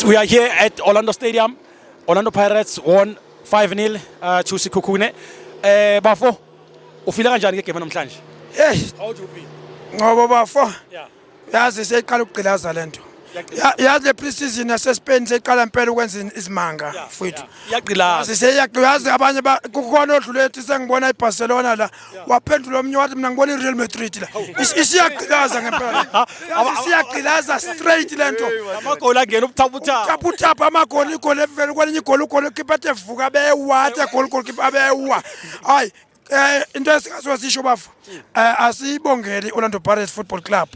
Yes, we are here at Orlando Stadium. Orlando Pirates won 5-0 to Sekhukhune. Bafo, ufila kanjani ngegame namhlanje? Hey, How do you feel? Ngoba bafo, yazi seyiqala ukugqilaza lento. Yazi le pre-season yaseSpain seyiqala impela ukwenza izimanga futhi. Iyagqilaza. Yazi seyazi abanye kukhona odlule ethi sengibona iBarcelona la, waphendula omnye wathi mina ngibona iReal Madrid la. Isiyagqilaza ngempela. Yazi isiyagqilaza straight lento. Amagoli angena ubuthaphuthaphu. Tapu amagoli, igoli evele kwelinye igoli, ugoli keeper ethi evuka bewa, athi egoli goalkeeper abewa. Hayi, into esingasuke sisho bafo, asiyibongele i-Orlando Pirates Football Club,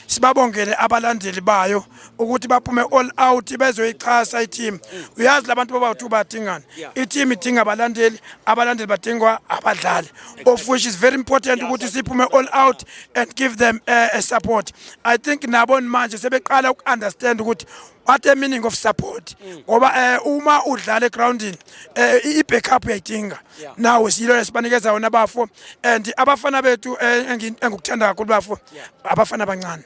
sibabongele abalandeli bayo ukuthi baphume all out bezoyixhasa i-team. Uyazi labantu babawu-two badingana, i-team idinga abalandeli, abalandeli badingwa abadlali, of which is very important ukuthi siphume all out and give them a support. I think nabo manje sebeqala uku-understand ukuthi what the meaning of support, ngoba uma udlala egroundini, i-backup uyayidinga. Nawe siyilo esibanikeza yona bafo, and abafana bethu, engikuthanda kakhulu bafo, abafana abancane,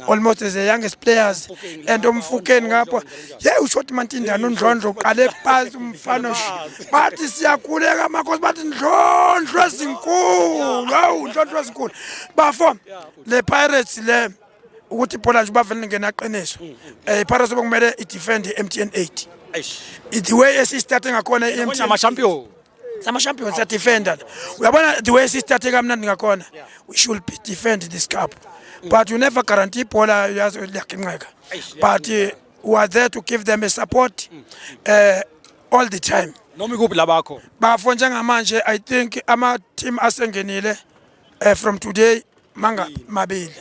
almost the youngest players, and uMofokeng ngapha, ye ushoti mantindane, uNdlondlo uqale phansi umfana, bathi siyakhuleka amakhosi, bathi ndlondlo ezinkulu, hawu, ndlondlo ezinkulu bafo. Le Pirates le, ukuthi ibhola nje bavele ngenaqiniso, iPirates bekumele i-defend i-MTN 8. Eish. The way esistarte ngakhona i-MTN Ama champion. Sama champions siyadefenda. Uyabona the way sistarte kamnandi ngakhona, we should be defend this cup, but you never guarantee. Ibhola uyazi liyaginqeka, but we are there to give them a support all the time. Noma ikuphi labakho? Bafo, njengamanje I think ama team asengenile from today manga mabili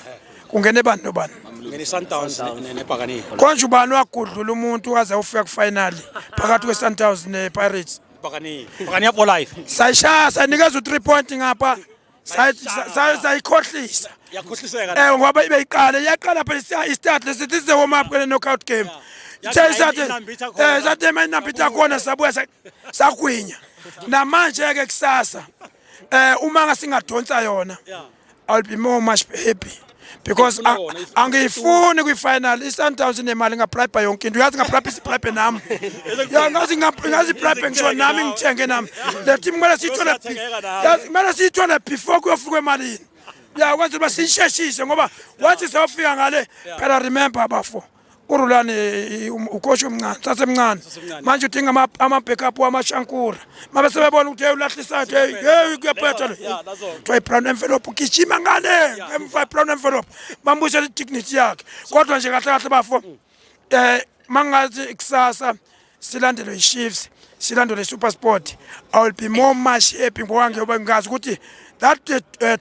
kungene bani nobani? Ngene Sundowns neBhakaniya. Konje ubani wagudlula umuntu waze ufika kufinal phakathi kwe-Sundowns ne-Pirates? Bhakaniya. Bhakaniya for life. Sayishaya, sayinikeza u-3 point ngapha, sayikhohlisa. Yakhohliseka. Ngoba ibe iqale, iyaqala phela i-start lesi, this is a warm up kule knockout game. Yathi Ithe isathi inambitha khona. Sathi mayinambitha khona, sabuya sagwinya. Namanje ke kusasa, uma ngasingadonsa yona, I'll be more much happy because Ufuna yona, angiyifuni kwi-final. I-Sundowns inemali, ingabribe yonke into. Uyazi ingabribe, isibribe nami ya, ngazi ngazibribe ngisho nami ngithenge nami le team. Kumele siyithole Uyosathengeka nawe. Yazi kumele siyithole before kuyofika emalini ya, kwenzela uba siyisheshise, ngoba once siyofika ngale phela, remember bafo, uRulani ucoach omncane, sasemncane manje, udinga ama-backup wamashankura mabe sebebona ukuthi hey, ulahlisayo, hey hey, kuyaphetha le. That's all. Kuthiwa i-brown envelope, gijima ngale emva i-brown envelope, bambuyisela i-dignity yakhe. Kodwa nje kahle kahle bafo, mangathi kusasa silandelwe i-Chiefs, silandelwe i-SuperSport, I will be more much happy, ngoba ngiyobe ngazi ukuthi that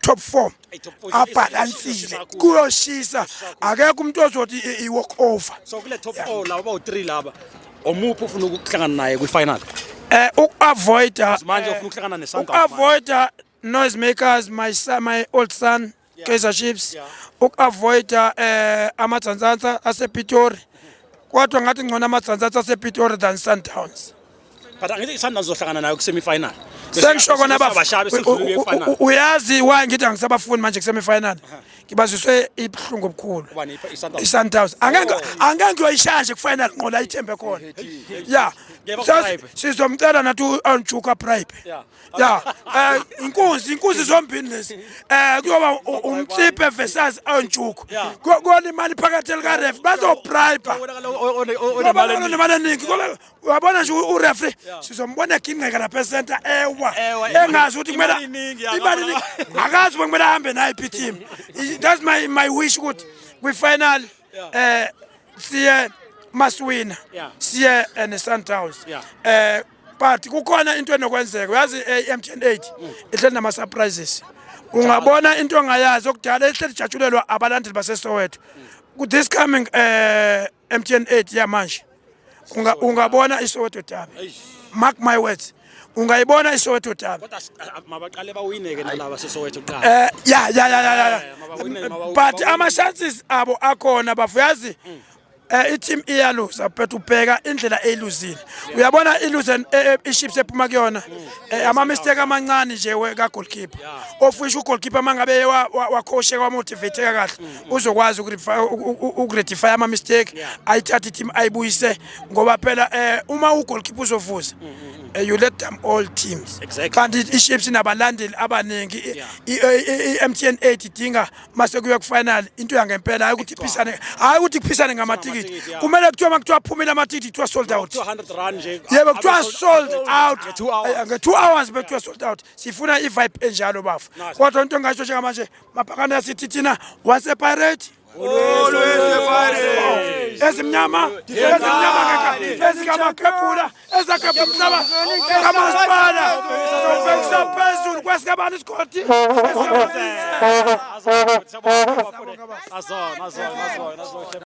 top four Hey, top four abhalansile. Izoshisa kakhulu. Kuyoshisa, akekho umuntu ozothi i-walk over. So kule top 4 laba bawu3 laba, omuphi ufuna ukuhlangana naye kwi-final? Uku-avoida Manje ufuna ukuhlangana ne-Sundowns. Uku-avoida noise makers, my son, my old son, Kaizer Chiefs. Uku-avoida amatsantsantsa asePitori, kodwa ngathi ngcono amatsantsantsa asePitori than Sundowns. But angithi i-Sundowns uzohlangana nayo ku-semi-final. Sengisho kona. Bashaya bese udlule kuye-final. Uyazi why ngithi angisabafuni manje kusemi-final? Ngibaziswe ibuhlungu obukhulu. Ubani, i-Sundowns? I-Sundowns angeke, angeke ngiyoyishaya nje kufinal ngqo la ithembe khona ya. Ngeke bakubribe. Sizomcela nathi u-Anjuka bribe. Ya, inkunzi zombini lezi, kuyoba uMtsipe versus Anjuku. Kuyona imali phakathi lika-ref, bazobribe onemali eningi, ngoba uyabona nje ureferee sizombona eginqeka lapha esenta, ewa. Ewa, engazi ukuthi kumele imali iningi, ya, imali iningi, akazi ukuthi kumele ahambe nayo iphi team. That's my wish ukuthi kwi-final siye masiwina siye ne-Sundowns. But kukhona into enokwenzeka, uyazi, i-MTN 8 ihleli nama-surprises, ungabona into ongayazi okudala ehleli ijatshulelwa abalandeli baseSoweto. This coming MTN 8 yamanje, ungabona iSoweto derby, mark my words, ungayibona iSoweto derby. Kodwa mabaqale bawine-ke nalaba seSoweto kuqala. Ya. Mabawine, But ama chances abo akhona bafuyazi. I-team iyaluza, but ubheka indlela eyiluzile. Uyabona, iluze i-Chiefs ephuma kuyona, ama-mistake amancane nje ka-goalkeeper, of which u-goalkeeper mangabe wakhosheka, wamotivateka kahle, uzokwazi ukurectify ama-mistake, ayithathe i-team ayibuyise, ngoba phela uma u-goalkeeper uzovuza, you let them all teams. Kanti i-Chiefs inabalandeli abaningi. I-MTN 8 idinga mase kuya ku-final into yangempela, hayi ukuthi iphisane, hayi ukuthi kuphisane ngamatikiti. Ngamatikiti, yeah. Kumele kuthiwa makuthiwa phumile amatikiti, kuthiwa sold out. 200 rand nje. Yebo, kuthiwa sold out. Nge-2 hours. Nge-2 hours bekuthiwa sold out. Sifuna i-vibe enjalo, bafo. Nice. Kodwa into engasho njengamanje, mabhakane, asithi thina, once a Pirate, ezimnyama, ezimnyama, ezikamakhebhula, ezakhebhula umhlaba kamasipala, sobhekisa phezulu kwesikabani isigodi. Azona, azona, azona, azona.